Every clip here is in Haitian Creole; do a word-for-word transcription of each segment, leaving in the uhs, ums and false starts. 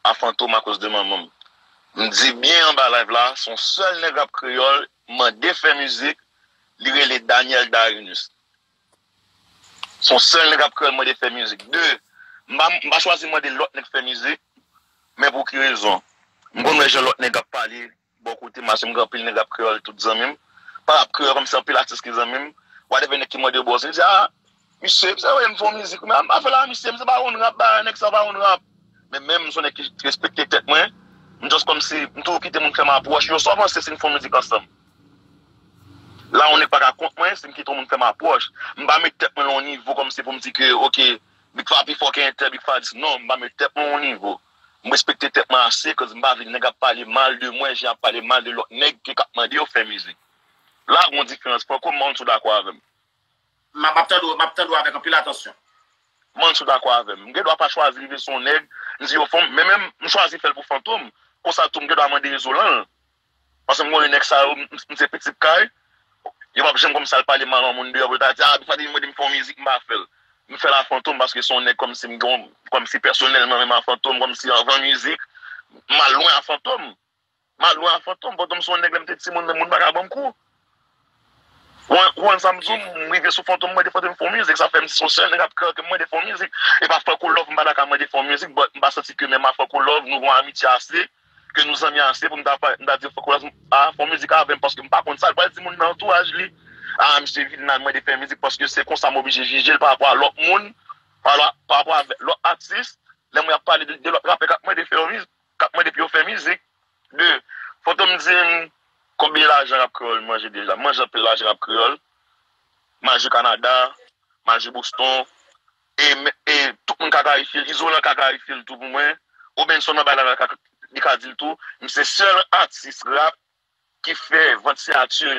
a Fantom akoz de manman m. M di byen anba live la, se yon sèl nèg rap kreyòl mande fè mizik, li rele Daniel Darinus. Se yon sèl nèg rap kreyòl mande fè mizik. De, m pa, m pa chwazi mande lòt nèg fè mizik, men pou ki rezon? M konn wè jan lòt nèg ap pale bò kote m, paske m gen anpil nèg rap kreyòl tout zanmi m. Pa rap kreyòl kòmsi anpil atis ki zanmi m. Whatever nèg ki mande yo bòs, li di, "Ah, misye, se vre m fè yon mizik, men m pa fè la, misye, m se pa yon rap, ba nèg sa pa yon rap." Men menm m se yon nèg ki respekte tèt mwen, m just kòmsi, m toujou kite moun fè m apwòch, yo sa w panse si n fè yon mizik ansanm? La, yon nèg pa ka kont mwen, si m kite yon moun fè m apwòch. M pa met tèt mwen nan yon nivo kòmsi pou m di ke, oke, Big Fa pi fò ke entèl, Big Fa dis. Non, m pa met tèt mwen yon nivo. M respekte tèt mwen ase, cause m pa vle nèg ap pale mal de mwen, jan y ap pale mal de lòt nèg ke k ap mande yo fè mizik. La, gon diferans. Franco, m pa konn si w dakò avè m. M ap, m ap tande w, m ap tande w avèk anpil atansyon. M pa konn si w dakò avè m. M gen dwa pa chwazi rive sou yon nèg, m di yo fè m, men menm m chwazi fè l pou Fantom. Konsa tou, m gen dwa mande Izolan l. Paske m konnen nèg sa yo, m, m se pitit kay. Yo p ap janm kòmsi al pale mal yon moun deyò pou yo ta di, "Ah, Big Fa te vin mande m fè yon mizik, m pa fè l." M fè l a Fantom paske se yon nèg kòmsi m gen, kòmsi pèsonèlman menm a Fantom, kòmsi anvan mizik, m al lwen a Fantom. M al lwen a Fantom. Fantom se yon nèg lè m te timoun, men moun pa ka ban m kou. Ou konprann sa m di w, m rive sou Fantom, m mande Fantom fè yon mizik, sa fè m se yon sèl nèg ap kreyòl ke m mande fè yon mizik. E pa Franco Love, m pa ta ka mande fè yon mizik, but m pa santi ke menm a Franco Love, nou gon amitye ase, ke nou zanmi ase pou m ta pa, m ta di Franco Love, a, fè yon mizik avè m, paske m pa konn sa l pral di moun nan antouraj li. A, misye vin la, l mande fè mizik, paske se konsa m oblije jije l pa rapò a lòt moun, pa, pa rapò avèk lòt atis, lè mwen ap pale de, de lòt rapè k ap mande fè yon mizik, k ap mande pou yo fè mizik. De, Fantom di m konbyen lajan rap kreyòl manje deja. M manje anpil lajan rap kreyòl. M al jwe Kanada, m al jwe Boston. E, e tout moun ka klarifye l. Izolan ka klarifye l tou pou mwen. Obenson nan bay la ka, li ka di l tou. M se sèl atis rap ki fè vant siyati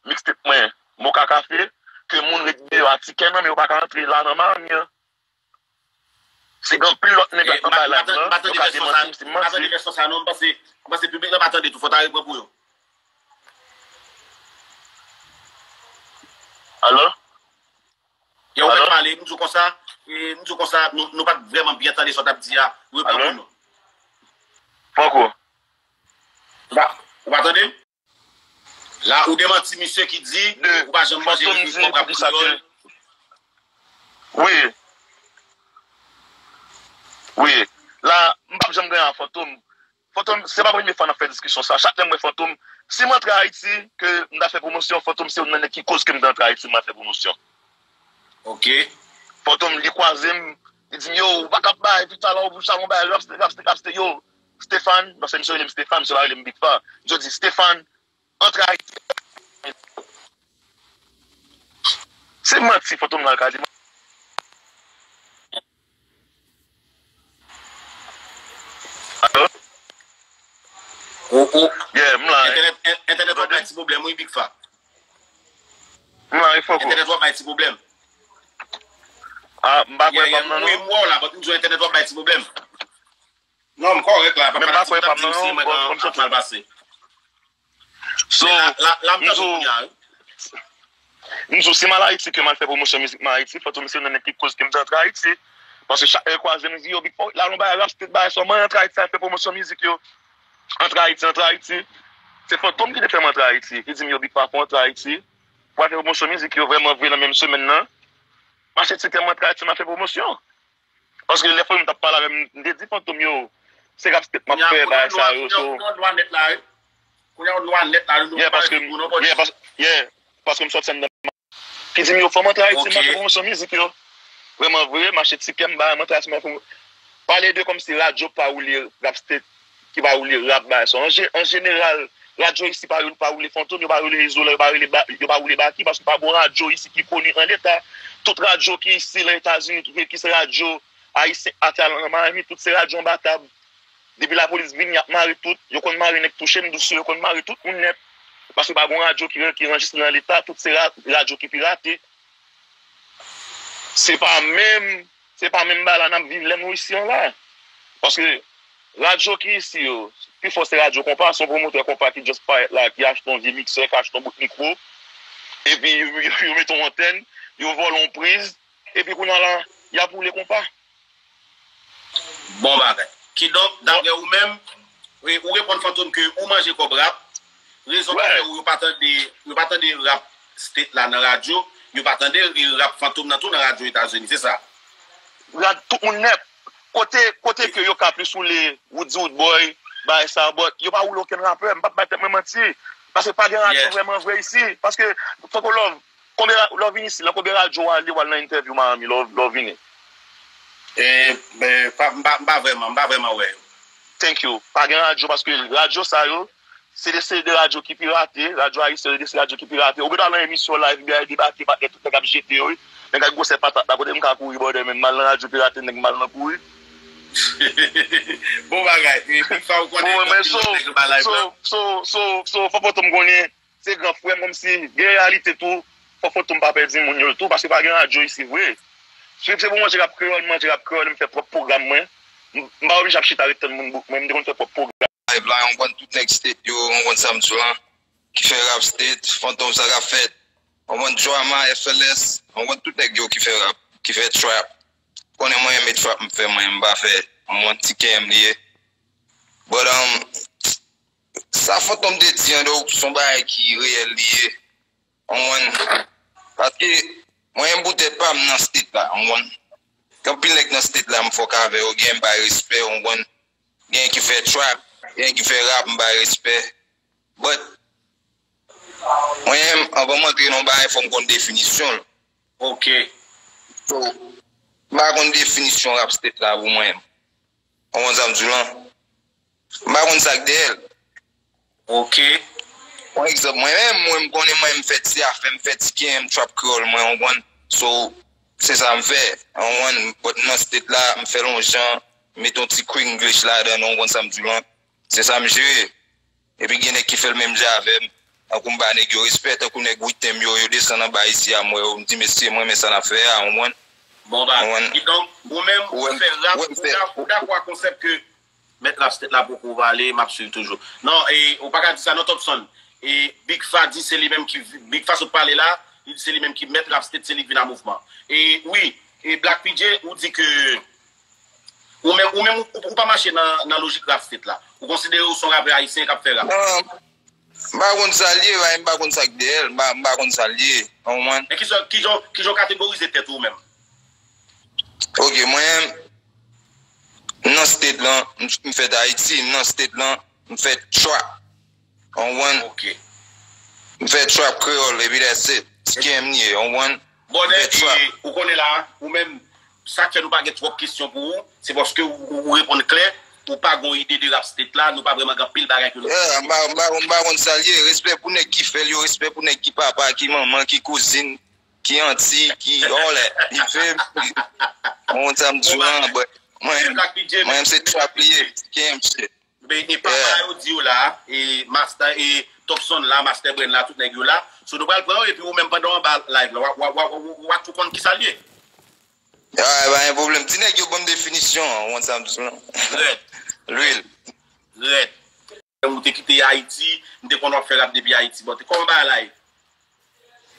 mixtape mwen Moka Kafe ke moun ret deyò a tikè nan men yo pa ka antre la nan Miami an. Si gen anpil lòt nèg anba live lan, yo ka demanti m si m manti. M pa tande vèsyon sa non, m panse, m panse piblik la pa tande tou, fò ta repran pou yo. Alo? Yo, ou fèk pale, m di w konsa, e, m di w konsa, nou, nou pa t vrèman byen tande sa w t ap di a, repran pou nou. Franco. Ou pa, ou pa tande? La, ou demanti misye ki di ou pa janm manje kòb rap kreyòl. Wi. Wi. La, m p ap janm ganyan a Fantom. Fantom, se pa premye fwa n ap fè diskisyon sa. Chak lè m wè Fantom, si m antre Ayiti, ke m ta fè pwomosyon, Fantom se youn nan nèg ki koz ke m te antre Ayiti, m al fè pwomosyon. Ok. Fantom, li kwaze m, li di m, yo, ou pa ka bay, epi talè ou pou chalon bay, rapste, rapste, rapste, yo, Stéphane, paske misye rele m Stéphane, misye pa rele m Big Fa. Yo di, Stéphane, antre Ayiti. Se manti, Fantom nan ka di. Alo? Ou, ou, yeah, m la, entènèt, en-, entènèt w ap bay ti pwoblèm, wi, Big Fa. M la, wi, Franco. Entènèt w ap bay ti pwoblèm. Ah, m pa kwè pa m nan, non. M wè w la, but m di w entènèt w ap bay ti pwoblèm. Non, m kòrèk la, pa pale ti pwoblèm, si mwen ap mal pase. So, m di w, m di w, si m al Ayiti, ke m al fè pwomosyon mizik mwen Ayiti, Fantom se youn nan nèg ki koz ke m te antre Ayiti. Paske chak lè l kwaze m, li di, yo, Big Fo, la, nou bay rap, street bay, so, mwen antre Ayiti, al fè pwomosyon mizik yo. Antre Ayiti, antre Ayiti. Se Fantom ki te fè m antre Ayiti. Li di m, yo, Big Fo, antre Ayiti. Pou al fè pwomosyon mizik yo, vrèman vre, nan menm semèn nan. M achte tikè, m antre Ayiti, m al fè pwomosyon. Paske lè Fantom t ap pale avè m, m te di Fantom yo, se rap state m ap fè, bagay sa yo, so. Kounye a ou nwa nèt la, wi. Kounye a ou nwa nèt la, wi. Yeah, paske, yeah, paske, yeah, paske m sòti anndan. Ki di m yo, fò m antre Ayiti, m antre pwomosyon mizik yo. Vrèman vre, m achte tikè, m bay, m antre Ayiti, m antre pwomosyon. Pale de kòmsi radyo pa woule rap state, ki pa woule rap, bagay sa. An je-, an jeneral, radyo isi pa, pa woule Fantom, yo pa woule Izolan, yo pa woule Ba-, yo pa woule Baky, paske pa gon radyo isi ki koni an leta. Tout radyo ki isi, nan Etazini, tout ki se radyo ayisyen atè nan Miami, tout se radyo anba tab. Depi lapolis vini, y ap mare tout. Yo konn mare nèg touche m dous yo, yo konn mare tout moun nèt. Paske pa gon radyo ki, ki anrejistre nan leta, tout se ra-, radyo ki pirate. Se pa menm, se pa menm bagay la n ap viv lè nou isi an la. Paske radyo ki isi yo, pifò se radyo konpa, se yon pwomotè konpa ki just parèt la, ki achte yon vye miksè, ki achte yon bout mikwo, epi yo, yo, yo mete yon antèn, yo vòlè yon priz, epi kounye a la, y ap woule konpa. Bon bagay. Kidonk, daprè ou menm, e, ou reponn Fantom ke ou manje kòb rap. Rezon ki fè ou yo pa tande, yo pa tande rap state la nan radyo, yo pa tande, e, rap Fantom nan tou nan radyo Etazini, se sa? Rad tout moun nèt. Kote, kote ke yo ka plis woule Woodzy Woodboy, bagay sa, but yo pa woule okenn rapè. M p ap bay tèt mwen manti. Paske pa gen radyo vrèman vre isi. Paske, Franco Love, konbyen ra- lè w vin isi la, konbyen radyo w ale, w al nan entèvyou Miami, lè w lè w vini? E, ben, pa, m pa, m pa vrèman, m pa vrèman wè yo. Thank you. Pa gen radyo, paske radyo sa yo, se de, se de radyo ki pirate, radyo ayisyen, se de, se radyo ki pirate. Ou gen dwa nan emisyon live, byen debake, pa gen tout nèg ap jete yo, wi. Nèg ak gwosè patat la, kote m ka kouri, brother, men m al nan radyo pirate, nèg m al nan kouri. Bon bagay. E, Big Fa, ou konnen anpil lòt nèg ba live la. So, so, so, so, fò Fantom konnen, se gran frè m, kòmsi, gen reyalite tou, fò Fantom pa pèdi moun yo tou, paske pa gen radyo isi vre. Si se pou manje rap kreyòl, m manje rap kreyòl, m fè pwòp pwogram mwen. M m pa oblije ap chita ret tann moun bouk mwen, m te konn fè pwòp pwogram. Live la, yon konn tout nèg state yo, yon konn sa m di w lan, ki fè rap state, Fantom sa k ap fèt, yon konn Drama, F L S, yon konn tout nèg yo ki fè rap, ki fè trap. Konnen mwen renmen trap m fè mwen, m pa fè, yon konn ti K M li ye. But, um, sa Fantom te di an, se yon bagay ki reyèl li ye. Ou konprann? Paske mwen menm pou tèt pa m nan state la, ou konprann? Gen anpil nèg nan state la m fòk avè yo, gen m bay respè, ou konprann? Gen ki fè trap, gen ki fè rap, m bay respè. But, mwen menm, anvan m antre nan yon bagay, fò m konn definisyon l. Ok. So, m pa konn definisyon rap state la pou mwen menm. Ou konprann sa m di w lan? M pa konn sa k dèyè l. Ok. Yon egzanp, mwen menm, mwen m konnen mwen m fè ti afè, m fè ti K M trap kreyòl mwen, ou konprann? So, se sa m fè. Ou konprann? But nan state la, m fè l yon jan, m met yon ti Quenglish ladan, ou konprann sa m di w lan? Se sa m jere. Epi gen nèg ki fè l menm jan avè m. Tankou m ba nèg yo respè, tankou nèg Witèm yo, yo desann anba isi a, m wè yo, m di, mesye, mwen renmen sa n ap fè a, ou konprann? Bon bagay. Kidonk, ou menm, ou fè rap, ou da- ou dakò ak konsèp ke mèt rap state la poko pale, m ap swiv toujou. Non, e, ou pa ka di sa non, Topson. E Big Fa di se li menm ki, Big Fa sot pale la, li di se li menm ki mèt rap state, se li k vin a mouvman. E wi, e Black P J, ou di ke ou menm, ou menm, ou, ou pa mache nan, nan lojik rap state la. Ou konsidere ou se yon rapè ayisyen k ap fè rap. Non, m pa konn sa l ye, m pa konn sa k dèyè l, m pa, m pa konn sa l ye, ou konprann? Men kijan, kijan, kijan w kategorize tèt ou menm? Ok, mwen, m nan state lan, m, m fèt Ayiti, m nan state lan, m fè trap. Ou konprann? Ok. M fè trap kreyòl, epi that's it. Ti K M li ye, ou konprann? Bon, e, ou konnen la, ou menm, sa k fè nou pa gen twòp kesyon pou ou, se paske ou, ou, ou reponn klè, ou pa gon ide de rap state la, nou pa vrèman gen anpil bagay ke nou. Yeah, m pa, m pa, m pa konn sa l ye. Respè pou nèg ki fè l yo, respè pou nèg ki papa, ki manman, ki kouzin, ki anti, ki all that. You feel me? Ou konn sa m di w lan, but mwen, mwen se trap li ye, T K M shit. Ben, e papa yo di yo la, e Masta, e Topson la, Master Brain la, tout nèg yo la. So nou pral pran yo, epi ou menm pandan w anba live la, w a, w a, w a, w a, w a tou konn kisa l ye. Ah, pa gen pwoblèm. Ti nèg yo ban m definisyon an, ou konn sa m di w lan. Rèd. Lwil. Rèd. Ou te kite Ayiti, m te konn w ap fè rap depi Ayiti. Bon, te kòman bagay la ye?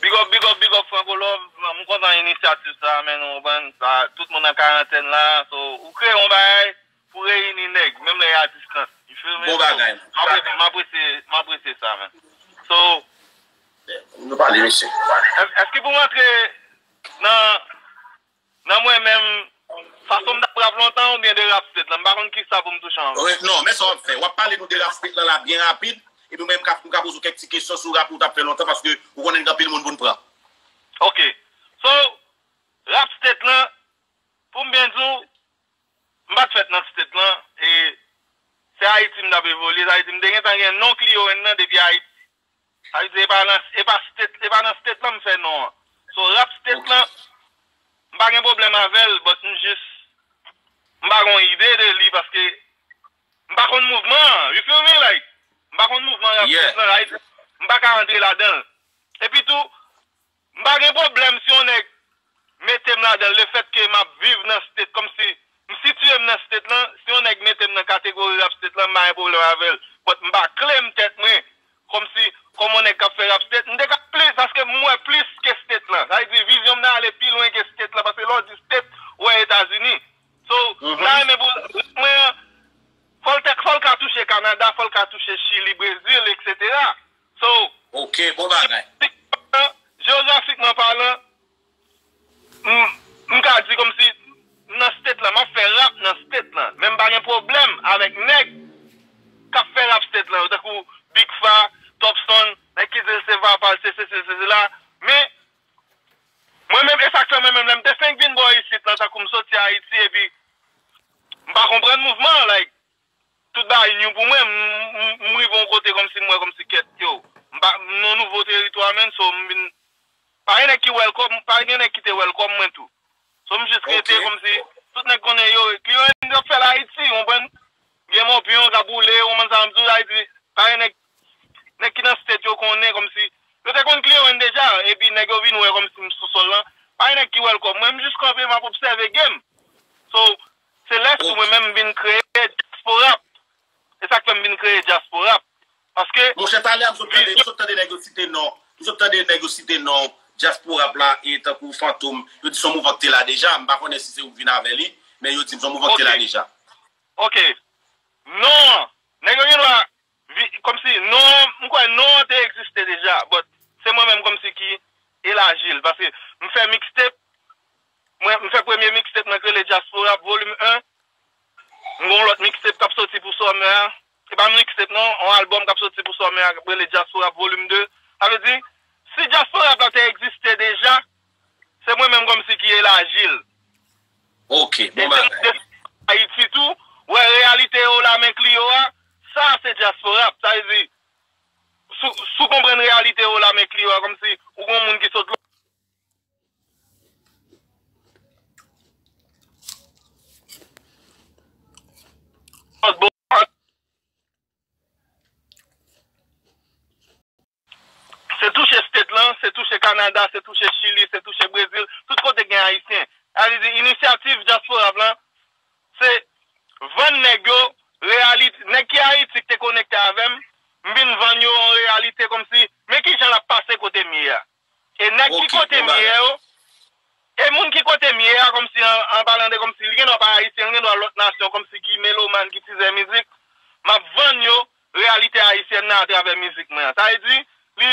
Big up, big up, big up, Franco Love. M kontan inisyativ sa, men nou konprann sa. Tout moun an karantèn la, so, ou kreye yon bagay pou reyini nèg, menm lè y a distans. You feel me? Bon bagay. So, m apresye, m apresye, m apresye sa, man. So, Nou pale, mesye. Èske pou m antre nan, nan mwen menm, fason m t ap rap lontan oubyen de rap state lan? M pa konn kisa pou m touche anvan. Non, men sa w ap fè. W ap pale nou de rap state lan la byen rapid. Epi mwen, m ka, m ka poze w kèk ti kesyon sou rap ou t ap fè lontan, paske ou konnen n gen anpil moun pou n pran. Ok. So, rap state lan, pou m byen di w, m pa t fèt nan state lan, e se Ayiti m t ap evolye, sa vle di m te gentan gen non Clio N nan depi Ayiti. Sa vle di e pa nan, e pa state, e pa nan state lan m fè non an. So, rap state lan, m pa gen pwoblèm avè l, but m jis, m pa gon ide de li paske m pa konn mouvman an, you feel me? Like, m pa konn mouvman rap state lan, sa vle di m pa ka antre ladan l. Epi tou, m pa gen pwoblèm si yon nèg mete m ladan l, lefètke m ap viv nan state, kòmsi m sitiye m nan state lan, si yon nèg mete m nan kategori rap state lan, m pa gen pwoblèm avè l. But m pa claim tèt mwen, kòmsi, kòm yon nèg k ap fè rap state, m te ka plis, paske m wè plis ke state lan. Sa vle di, vizyon m nan ale pi lwen ke state lan, paske lè w di state, ou wè Etazini. So, m ta renmen pou rap mwen an, Chili, Brezil, etsetera. So, Ok, bon bagay. jewografikman palan, m, m ka di kòmsi nan state lan, m ap fè rap nan state lan. Men m pa gen pwoblèm avèk nèg k ap fè rap state lan yo, tankou Big Fa, Topson, nèg ki di l se Vapal, se sesi, se sela. Men, mwen menm, e sa k fè mwen menm, lè m te fenk vin bò isit lan, tankou m soti Ayiti, epi m pa konprann mouvman an, like, tout bagay new pou mwen, m, m, m rive yon kote kòmsi m wè kòmsi kèt, yo, m pa, m nan nouvo teritwa, menn, so m vin, pa gen nèg ki welcome, pa gen nèg ki te welcome mwen tou. So m jis rete Ok. kòmsi tout nèg konnen yo, Cleone ap fè l Ayiti, w konprann? Gen mòpyon k ap boule, w konprann sa m di w, sa vle di, pa gen nèg, nèg ki nan state yo konnen kòmsi, yo te konn Cleone deja, epi nèg yo vin wè kòmsi m sou sòl lan. Pa gen nèg ki welcome mwen, m jis kanpe, m ap obsève game. So, se lè sou mwen menm m vin kreye Diasporap. E sa k fè m vin kreye Diasporap. Paske Monchè, talè a m sot tande, m sot tande nèg yo site non. M sot tande nèg yo site non Diasporap la e tankou Fantom. Yo di se yon mouvman ki te la deja. M pa konnen si se ou k vin avè li, men yo di m se yon mouvman ki te la Ok. deja. Ok. Non. Nèg yo gen dwa vi- kòmsi non, m kwè non an te egziste deja, but se mwen menm kòmsi ki elaji l, paske m fè mixtape, mwen, m fè premye mixtape mwen k rele Diasporap Volume un, m gon lòt mixtape k ap soti pou summer a, e pa mixtape non, yon album k ap soti pou summer a k ap rele Diasporap Volume deux. Sa vle di, si Diasporap la te egziste deja, se mwen menm kòmsi ki elaji l. Ok, bon bagay. Ayiti tou, wè reyalite yo la men Clio a, sa se Diasporap. Sa vle di, si w konprann reyalite yo la men Clio a, kòmsi ou gon moun ki sot lòt bò, se touche state lan, se touche Kanada, se touche Chili, se touche Brezil, tout kote gen Ayisyen. Sa vle di, inisyativ Diasporap lan, se vann nèg yo reyalite. Nèg ki Ayiti ki te konekte avè m, m vin vann yo yon reyalite kòmsi, men kijan l ap pase kote m ye a. E nèg ki kote m ye yo, e moun ki kote m ye a, kòmsi an, an palan de kòmsi, li gen dwa pa Ayisyen, li gen dwa lòt nasyon, kòmsi ki melomàn, ki tizè mizik, m ap vann yo reyalite ayisyèn nan atravè mizik mwen an. Sa vle di, li,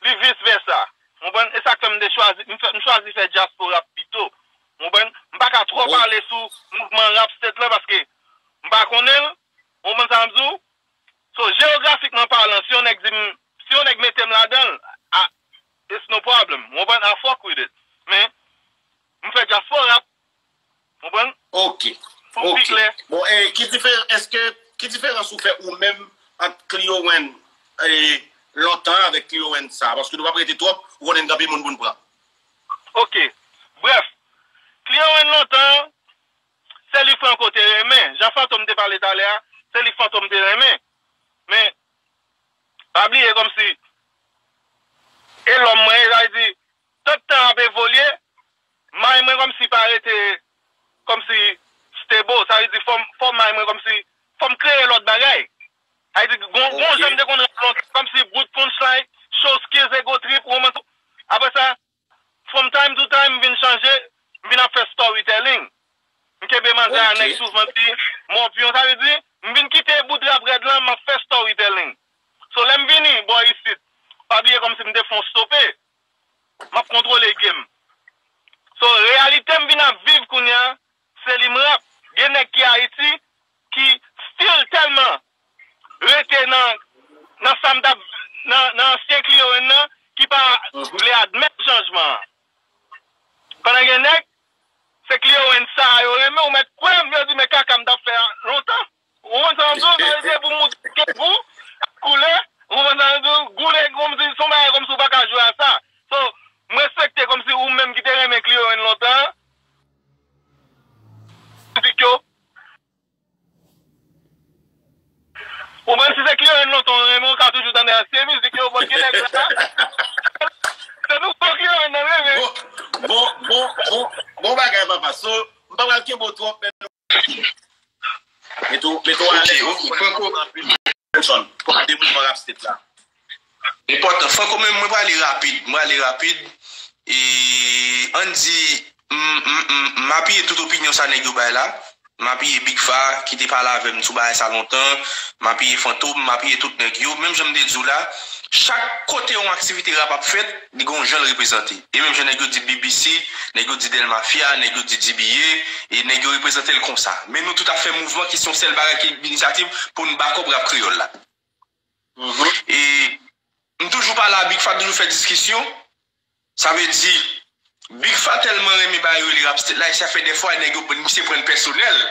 li vis vèsa. Ou konprann? E sa k fè m te chwazi, m fè, m chwazi fè Diasporap pito. Ou konprann? M pa ka twò pale sou mouvman rap state lan paske m pa konnen l. Ou konprann sa m di w? So, jewografikman palan, si yon nèg di m, si yon nèg mete m ladan l, ah, it's no problem. Ou konprann? I fuck with it. Men, m fè Diasporap. Ou konprann? Ok. Ok. Bon, e ki diferans, èske, ki diferans ou fè ou menm ant Cleone e lontan avèk Cleone sa? Paske nou p ap rete twòp, ou konnen n gen anpil moun pou n pran. Ok. Brèf, Cleone lontan, se li Franco te renmen. Jan Fantom te pale talè a, se li Fantom te renmen. Men, pa bliye kòmsi, e lòm mwen, sa vle di, tout tan ap evolye, may mwen kòmsi pa rete kòmsi stable. Sa vle di, fò m, fò may mwen kòmsi, fò m kreye lòt bagay. Sa vle di, gon, gon jan m te konn rap lontan, kòmsi bout punchline, show skills, ego trip, ou konprann? Apre sa, from time to time, m vin chanje, m vin ap fè storytelling. M kenbe manzè a, nèg souvan di, mòpyon, sa vle di, m vin kite bout rap rèd lan, m ap fè storytelling. So, lè m vini bò isit, pa bliye kòmsi m te fè yon stope, m ap kontwole game. So, reyalite m vin ap viv kounye a, se li m rap. Gen nèg ki Ayiti, ki still tèlman rete nan, nan sa m t ap, nan, nan ansyen Cleone nan, ki pa vle admèt chanjman an. Pandan gen nèg, se Cleone sa a yo renmen, ou mèt kwè m, yo di, men kaka m t ap fè a lontan. Ou konprann sa m di w? Sa vle di, pou moutre ke gou, koulè, ou konprann sa m di w? Gou nèg, kòmsi, se yon bagay kòmsi ou pa ka jwe a sa. So, m respekte kòmsi ou menm ki te renmen Cleone lontan an, mizik yo. Ou konprann, si se Cleone lontan w renmen, w ka toujou tande ansyen mizik yo, bon, gen nèg la. Se nouvo Cleone nan renmen. Bon, bon, bon, bon, bon bagay, papa. So, m pa pral kenbe w twòp, men nou mete w, mete w alèz. Ok, ok, Franco. Attention, kòm de mouvman rap state la. Enpòtan. Franco, men mwen prale rapid, mwen prale rapid. E, ann di, m, m, m, m apiye tout opinyon sa nèg yo bay la. m apiye Big Fa, ki te pale avè m sou bagay sa lontan, m apiye Fantom, m apiye tout nèg yo. Menm jan m te di w la, chak kote yon aktivite rap ap fèt, li gen yon jan l reprezante. E menm jan nèg yo di B B C, nèg yo di Del Mafia, nèg yo di D B A, e nèg yo reprezante l konsa. Men nou tout ap fè mouvman ki se yon sèl bagay ki inisiyativ pou n bakòp rap kreyòl la. E m toujou pale a Big Fa, toujou fè diskisyon. Sa vle di, Big Fa tèlman renmen bagay yo rele rap state la, e sa fè dèfwa nèg yo, misye pran l pèsonèl.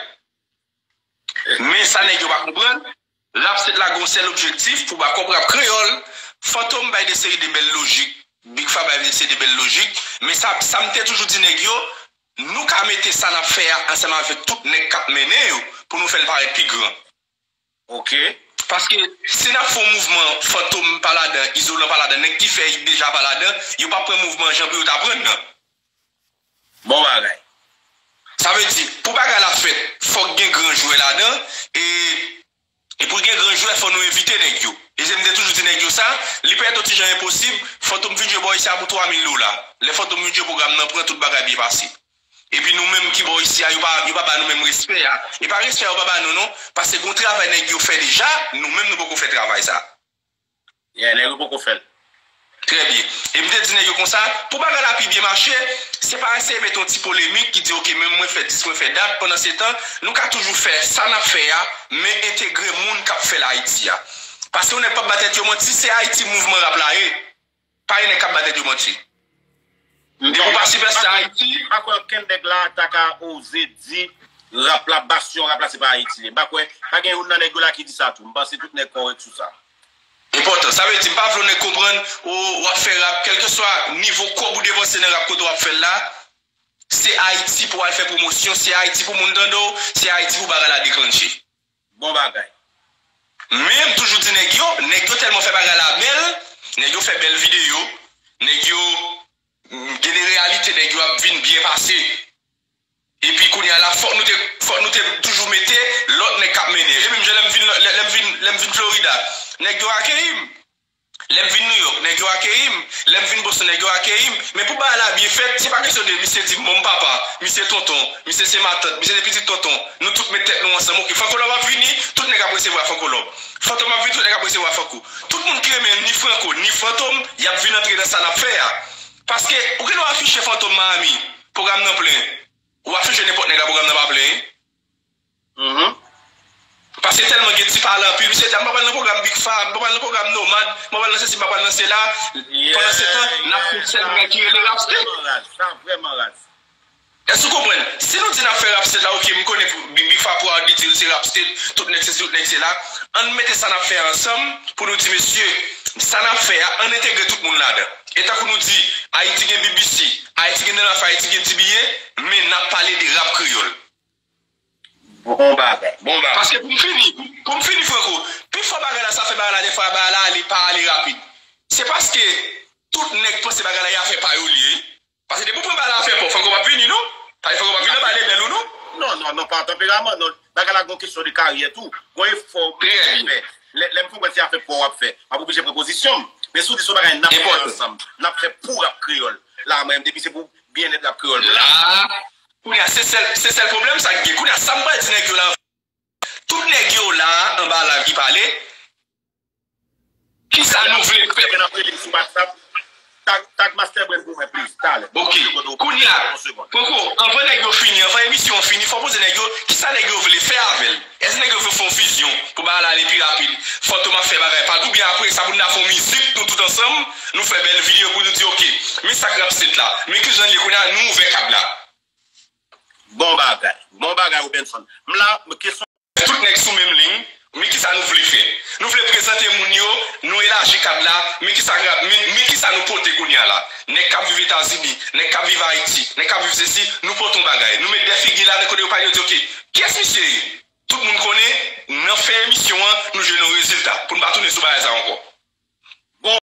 Men sa nèg yo pa konprann, rap state la gon sèl objektif pou bakòp rap kreyòl. Fantom bay de seri de bèl lojik, Big Fa bay de seri de bèl lojik. Men sa, sa m te toujou di nèg yo, nou ka mete sa n ap fè a ansanm avèk tout nèg k ap mennen yo pou nou fè l parèt pi gran. Ok. Paske si n ap fè yon mouvman, Fantom pa ladan, Izolan pa ladan, nèg ki fè hit deja pa ladan, yo p ap pran mouvman jan pou yo ta pran nan. Bon bagay. Sa vle di, pou bagay la fèt, fòk gen gran jwè ladan, e, e pou gen gran jwè, fò nou envite nèg yo. E se m te toujou di nèg yo sa, li pèt yon ti jan enposib, Fantom vin jwe bò isi a pou twa mil dola. Lè Fantom vin jwe pwogram nan pran, tout bagay byen pase. Epi nou menm ki bò isi a, yo pa, yo pa ba nou menm respè a. E pa respè yo pa ba nou non, paske gon travay nèg yo fè deja, nou menm nou poko fè travay sa. Yeah, nèg yo poko fè l. Trè byen. E m te di nèg yo konsa, pou bagay la pi byen mache, se pa eseye mete yon ti polemik ki di, oke, menm mwen fè dis, mwen fè dat, pandansetan, nou ka toujou fè sa n ap fè a, men entegre moun k ap fè l Ayiti a. Paske yon nèg p ap ba tèt yo manti, se Ayiti mouvman rap la ye. Pa gen nèg k ap ba tèt yo manti. Depi w pa sipèsta Ayiti. M pa kwè okenn nèg la ta ka oze di rap la, basyon rap la, se pa Ayiti li ye. M pa kwè, pa gen youn nan nèg yo la ki di sa tou. M panse tout nèg kòrèk sou sa. Enpòtan. Sa vle di, m pa vle yon nèg konprann, ou, w ap fè rap, kèlkeswa nivo kòb ou depanse nan rap kote w ap fè l la, se Ayiti pou w al fè pwomosyon, se Ayiti pou moun tande w, se Ayiti pou bagay la deklanche. Bon bagay. Men m toujou di nèg yo, nèg yo tèlman fè bagay la bèl, nèg yo fè bèl videyo, nèg yo, mm, gen de reyalite, nèg yo ap vin byen pase. Epi kounye a la, fòk nou te, fòk nou te toujou mete lòt nèg k ap mennen. E menm jan lè m vin, lè, lè m vin, lè m vin Florida, nèg yo akeyi m. Lè m vin New York, nèg yo akeyi m. Lè m vin Boston, nèg yo akeyi m. Men pou bagay la byen fèt, se pa kesyon de misye di m, bon, m papa, misye tonton, misye se matant, misye se pitit tonton. Nou tout met tèt nou ansanm. Oke, Franco Love ap vini, tout nèg ap resevwa Franco Love. Fantom ap vini, tout nèg ap resevwa Franco. Tout moun ki renmen ni Franco, ni Fantom, y ap vin antre nan sa n ap fè a. Paske, ou gen dwa afiche Fantom Miami, pwogram nan plen. Ou afiche nenpòt nèg la, pwogram nan pa plen. Mhm. Paske tèlman gen ti pale anpil, misye di, "A, m pa pral nan pwogram Big Fa, m pa pral nan pwogram Nomad, m pa pral nan sesi, m pa pral nan sela." Pandansetan, n ap fè sèl bagay ki rele rap state. Sa vrèman raz, sa vrèman raz. Èske w konprann? Si nou di n ap fè rap state la, oke, m konnen Big, Big Fa Proud, li di l se rap state, tout nèg sesi, tout nèg sela. Ann mete sa n ap fè a ansanm pou nou di, mesye, sa n ap fè a, ann entegre tout moun ladan. E tankou nou di, Ayiti gen B B C, Ayiti gen Del Mafia, Ayiti gen D B A, men n ap pale de rap kreyòl. Bon bagay, bon bagay. Paske pou m fini, pou m fini, Franco, pifò bagay la, sa fè bagay la, dèfwa bagay la ale, pa ale rapid. Se paske tout nèg panse bagay la, y a fè pa yo li ye. Paske depi w pran bagay la a fè pa w, Franco p ap vini, non? Paske Franco p ap vini nan bagay lebèl ou, non? Non, non, non, pa tanperaman, non. Bagay la gon kesyon de karyè tou. Gon efò ou fè. Lè, lè m konprann se afè pa w w ap fè, m ap oblije pran pozisyon m. Men si w di se yon bagay n ap fè ansanm, n ap fè pou rap kreyòl. La, mwen menm, depi se pou byennèt rap kreyòl la. Kounye a, se sèl, se sèl pwoblèm sa k gen. Kounye a, sa m pral di nèg yo la, tout nèg yo la, anba live ki pale, kisa nou vle fè? Gen ap rele m sou WhatsApp. Tag, tag Master Brain pou mwen, please, talè. Ok. Yon segond, yon segond. Kounye a, Franco, anvan nèg yo fini, anvan emisyon an fini, fò w poze nèg yo, kisa nèg yo vle fè avè l? Èske nèg yo vle fè yon fizyon pou bagay la ale pi rapid? Fantom ap fè bagay pa l, oubyen apre sa, pou n ta fè yon mizik, nou tout ansanm, nou fè bèl videyo pou nou di, ok, men sa k rap state la, men kijan l ye kounye a, nou ouvè kad la. Bon bagay. Bon bagay, Robenson. M la, kesyon. Tout nèg sou menm liy, men kisa nou vle fè? Nou vle prezante moun yo, nou elaji kad la, men kisa, men, men kisa nou pote kounye a la? Nèg k ap viv Etazini, nèg k ap viv Ayiti, nèg k ap viv sesi, nou pote yon bagay. Nou met de figi la, de kote yo pale, yo di, ok, kiyès misye ye? Tout moun konnen, nan fen emisyon an, nou jwenn yon rezilta, pou n pa tounen sou bagay sa ankò.